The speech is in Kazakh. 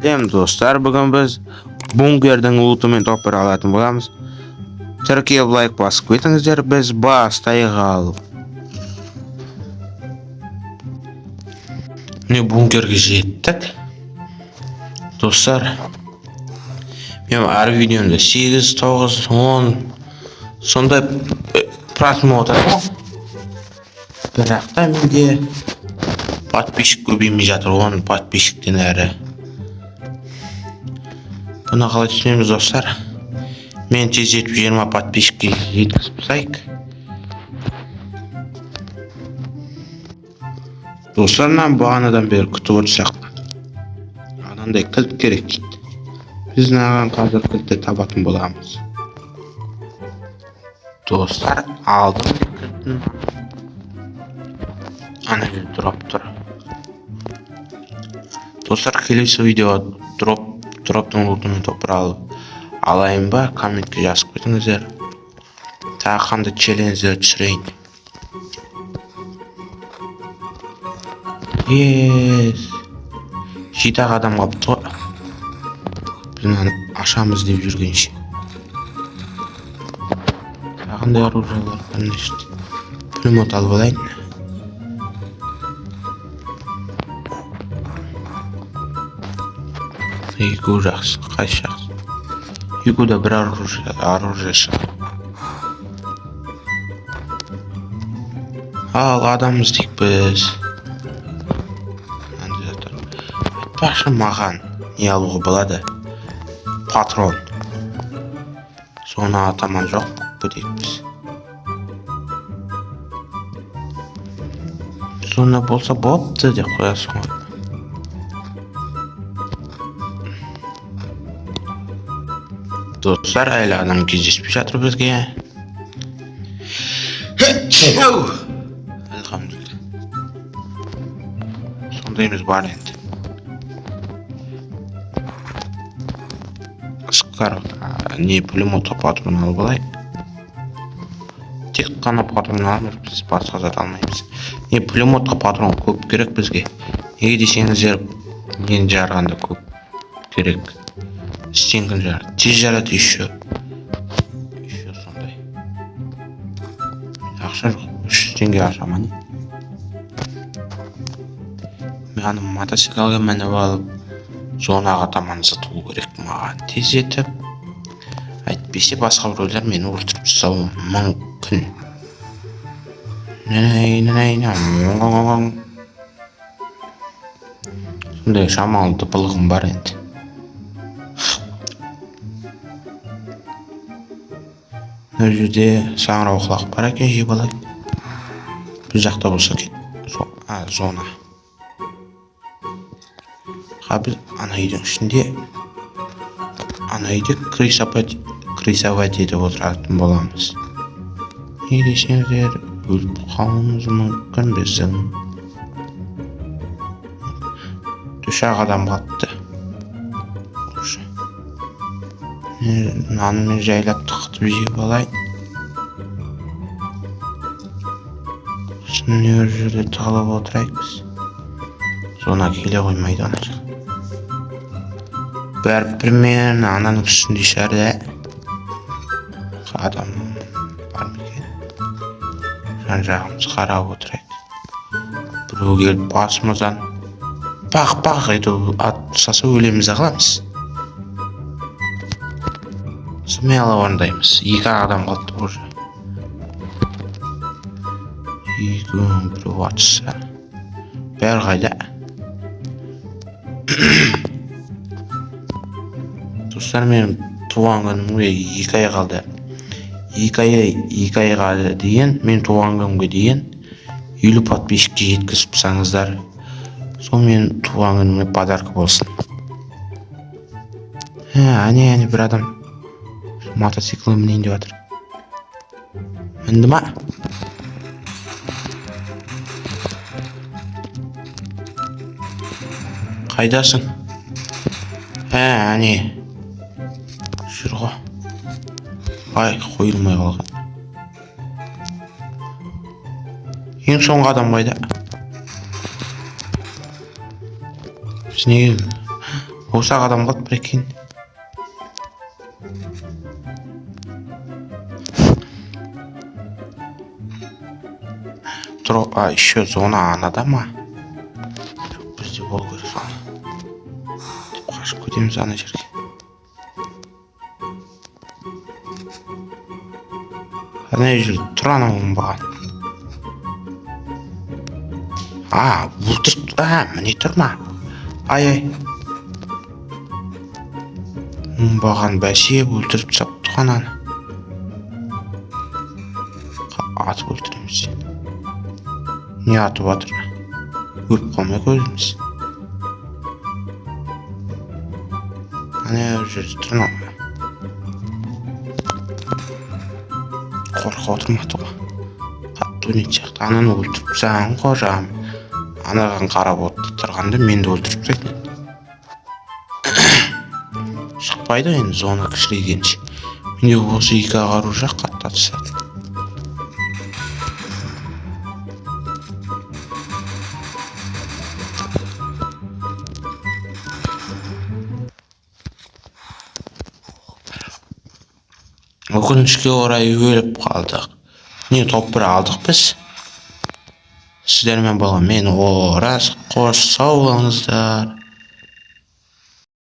Сәлем, достар, бүгін біз бункердің лутымен топыр алатын боламыз. Тіркеліп, лайк басып кетіңіздер, біз бастайық. Ал міне, бункерге жеттік, достар. Мен әр видеомда 8, 9, 10 сондай просмотр ғой, бірақ та менде подписчик көбеймей жатыр 10 подписчиктен әрі. Бұны қалай түсінеміз, достар? Мен тездетіп 20 подписчикке жеткізіп тастайық, достар. Мына бағанадан бері күтіп отырсақ, анандай кілт керек дейді. Біз мынаған қазір кілтті табатын боламыз, достар. Алдым кілтін. Ана жерде дроп тұр, достар. Келесі видеоға дроптың лутымен топыр алып алайын ба? Комментке жазып кетіңіздер. Тағы қандай челлендждер түсірейін? Ес, жеті ақ адам қалыпты ғой. Біз мынаны ашамыз деп жүргенше, тағы қандай оружиялар бар? Значит, пулемет алып алайын. Екеуі жақсы, қайсы жақсы? Екеуі де бір оружие шығар. Ал адам іздейік біз. Мынандай заттар. Айтпақшы, маған не алуға болады? Патрон. Соны атаман жоқ болып кетейік біз. Зона болса болыпты деп қоясың ғой. Достар, әлі адам кездеспей жатыр бізге. Альхамдулилля, сондайымыз бар енді. Скар не, пулеметқа патрон алып алайық. Тек қана патрон аламыз біз, басқа зат алмаймыз. Не, пулеметқа патрон көп керек бізге. Неге десеңіздер, нені жарғанда көп керек, стенканы жарады, тез жарады еще сондай. Ақша жоқ, 300 теңге ақша ма, не? Мен ана мотоциклге мініп алып, зонаға таман зыту керек маған тездетіп, әйтпесе басқа біреулер мені өлтіріп тастауы мүмкін. Нәй, нәй, нәй. Сондай шамалы тыпылығым бар енді. Мына жерде саңырауқұлақ бар екен, жеп алайық. Бұл жақта болса екен. А, зона. Ха, біз ана үйдің ішінде, ана үйде крысовать етіп отыратын боламыз. Неге десеңіздер, өліп қалуымыз мүмкін біздің. Үш ақ адам қалыпты уже. Нанымен жайлап тықытып жеп алайын. Сосын мына жерде тығылып отырайық біз. Зона келе қоймайды ана жаққа. Бәрі примерно ананың үстінде шығар да. Адам бар ма екен? Жан жағымыз қарап отырайық. Біреу келіп басымыздан пақ пақ етіп атып тастаса, өлеміз де қаламыз. Смело орындаймыз. Екі ақ адам қалыпты уже. Екеуінің біреу атысса. Бәрі қайда? Достар, менің туған күнімге 2 ай қалды. 2 ай, 2 айға дейін, мен туған күнімге дейін 50 подписчикке жеткізіп тастаңыздар. Сол менің туған күніме подарка болсын. Ә, әне, әне, бір адам мотоциклге мінейін деп жатыр. Мінді ма? Қайдасың? Ә, әне. Жүр ғой. Ай, қойылмай қалған. Ең соңғы адам қайда? Біз неге Осы ақ адам қалды, прикинь. Тұр, а, еще зона анада ма? Жоқ, бізде болу керек зона. Деп қашып кетеміз ана жерге. Ана жерде тұр анау оңбаған. А, өлтіріп, а, міне тұр ма? Ай, ай. Оңбаған бәсе, өлтіріп тастапты ғой ананы. Атып өлтіреміз сені. Не атып жатыр? Өліп қалмай өзіміз. Ана жерде тұр мынау. Қорқып отырмын атуға. Қатты ойнайтын сияқты. Ананы өлтіріп тастаған ғой жаңағы. Анаған қарап отырғанда мені де өлтіріп тастайтын еді. Шықпайды енді зона кішірейгенше. Менде осы екі ақ оружие қатты атысады. Өкінішке орай, өліп қалдық. Не, топ 1 алдық біз. Сіздермен болған мен, Ораз. Қош, сау болыңыздар.